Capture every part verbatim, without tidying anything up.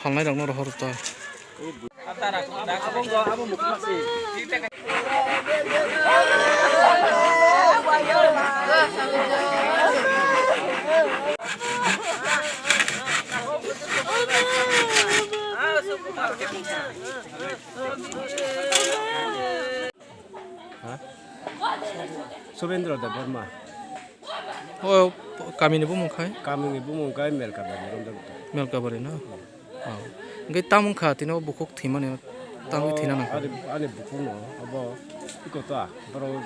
Phalnai rokno rohor ta. Ha? Subendra Debbarma. O kamini bumung khai? Kamini bumung khai Melkabari, Romdagota. Melkabari na? Oh. Hingke tam wngkha tini o bukhuk thwimani, tam wngwi thwina nangkha. Ani, ani bukhuk no, abo iko ta, borok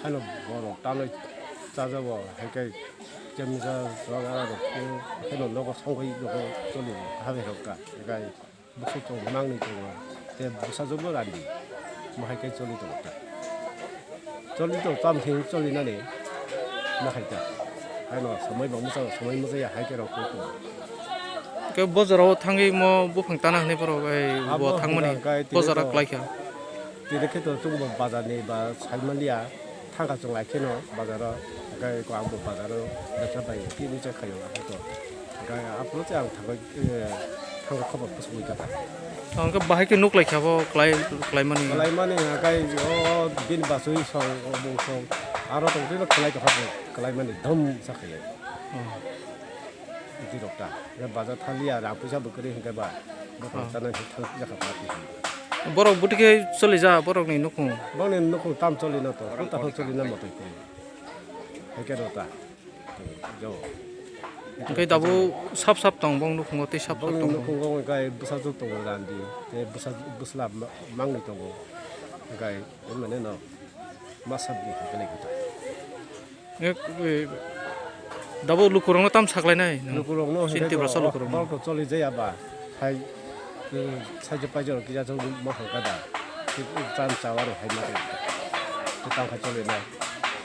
hano borok tanwi chajago, hingke jemisa rok, rok, hano nogo songwi nogo choli, habe rok ka, hingke Bwswk tongo, mangni tongo. Tei bwsajwkbo randi. Mo hai khe choli tongo ta. Choli tongo, tamo khe choli nani. Ma hai ta. Haino samai bo mwchang, samai mwchang ya hai khe rok khe tongo. Khe bojaro thangwi mo buphang tana hwnwi borok, ei, bo thangmani hwnka khe tini bojaro to, klai kha. Tini khe to chwngbo bazar ni ba sai manliya. Thangka chwng lai kheno bazaro, hingke ko ang bo bazaro bebsa bai tini cha khaio, ang to. Hingke aphuru se ang thangka, eh, thangka khobor kusugui kha ta. Hingke bahai khe nuk lai kha bo klai, klai mani. Klai mani hingke o bini basui song, o bung song, aro tong twi khlai tongkha bo, klai mani dom cha khaio. Oh. Bwtwi rok ta. Hingke bazar thaliya, rang puisa bo kwrwi hingke ba. Bokong chana hingke thang jakha party hingke. Borok bwtwi khe choli ja, borokni nukhung. Bokni nukhung tam choli no to, kota ho choli na motoi ko. Hingke rok ta. Jo. Hingke dabu sap sap tong, bong nukhungo tei sap sap tong. Bokni nukhungo hingke bwsajwk tongo randi. Te bwsa-, bwsla ma-, mangni tongo. Hingke mane no. Ma sabni hingke lai kota. Ek, e, dabo lukurokno tam saklainai nwng? Lukurokno chini hwnkhe Tiprasa bo, lukurokno. Bol to choli jaya ba, hai, e, saijak paijak rok kisa chwng ma hwnkha da, chan chawa rok hai ma tong kha, tang kha choli nai,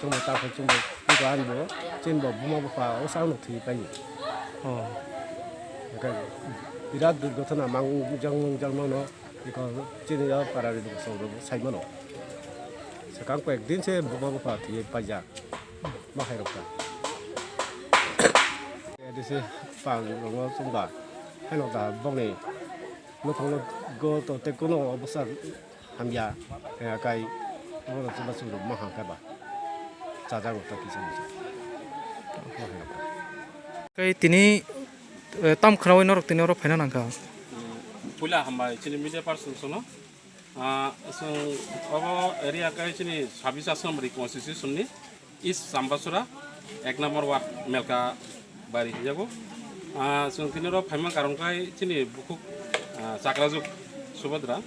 chwngbo tang kha chwngbo, tei bo ani bo, chini bo buma bupha o sakno thwi paini. Oh. Hwnkhe birat durgothona mang jang mang jang mano, iko chini o para ni bwsong rok sai mano. Swkang koi ek din se buma bupha thwi paijak. Ma hai rok ta. A D C pang rok no chwng ba. Hai no da bongni nukhung no go to te kuno obosar hamya. Eh, kai bono chwng ba chwng rok ma hang kha ba. Chajago ta kisa kisa. Ma hai rok ta. Kai tini, eh, tam khnawi norok tini oro phaina nangkha. Puila hambai chini media person sono. Ah, chwng obo area kai chini sabis aswk number constitution ni East Chambasura ek number ward Melka bari hinjago. Ah, chwng tini oro phaima karon kai chini bukhuk, ah, Chakrajuk Subadra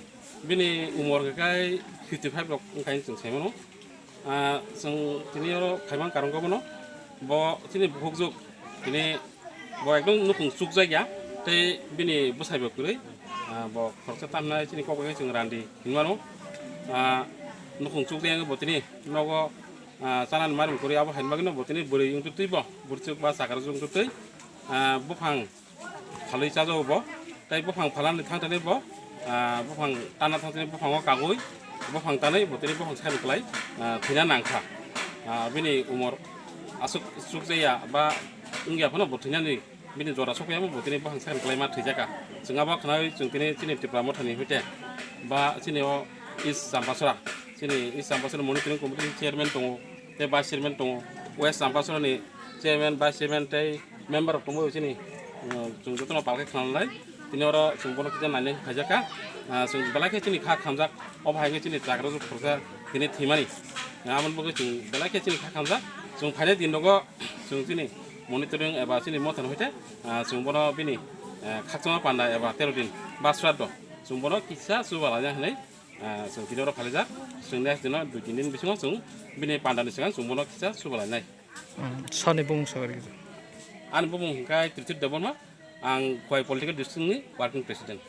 bini umor kai fifty five rok wngkha hinwi chwng sai mano. Ah, chwng tini oro phaimang karon khe bono, bo chini bukhukjwk tini bo ekdom nukhung chukjak ya, tei bini bwsai bo kwrwi, ah, bo khoroksa tamnai chini kok bai chwng randi hinmano. Ah, nukhung chukjak ya bo tini nogo, ah, chanani mairum kwrwi abo haini bagwino bo tini bwrwi wngtwi twi bo bwrwichwk ba chakrajwk wngtwi twi, ah, buphang phalwi chajago bo, tei buphang phalani thangtani bo, ah, buphang tana thangtani buphango kagwi, buphang tanwi bo tini buphang sakni kwlai, ah, thwina nangkha. Ah, bini umor aswk chukjaya ba wngya phano bo thwinani bini jora sokya bo tini buphang sakni kwlai ma thwijaka. Chwng abo khnawi chwng tini chini Tipra Mothani hoite ba chini o East Champasora, chini East Champasora Monitoring Committee ni chairman tongo, tei vice chairman tongo, West Champasora ni chairman, vice chairman tei member rok tongbo chini, uh, chwng jotono palkhe khna lai. Tini oro chwng bono kisa nainai phaijak kha. Uh, chwng belai khe chini kha khamjak, obo hai khe chini chakrajwk khoroksa tini thwimani. Uh, aboni bagwi chwng belai khe chini kha khamjak. Chwng phainai din rogo chwng chini monitoring eba chini mothano hoite, uh, chwng bono bini, uh, khakchangma panda eba tero din ba sraddho chwng bono kisa chuba laina hinwi, uh, chwng tini oro phalijak. Chwng next dino dui tin din bisingo chwng bini pandani swkang chwng bono kisa chuba lainai. Hmm, sani bumung sakha rikha. Ani bumung hwnkha Trithip Debbarma, ang Khowai Political District ni Working President.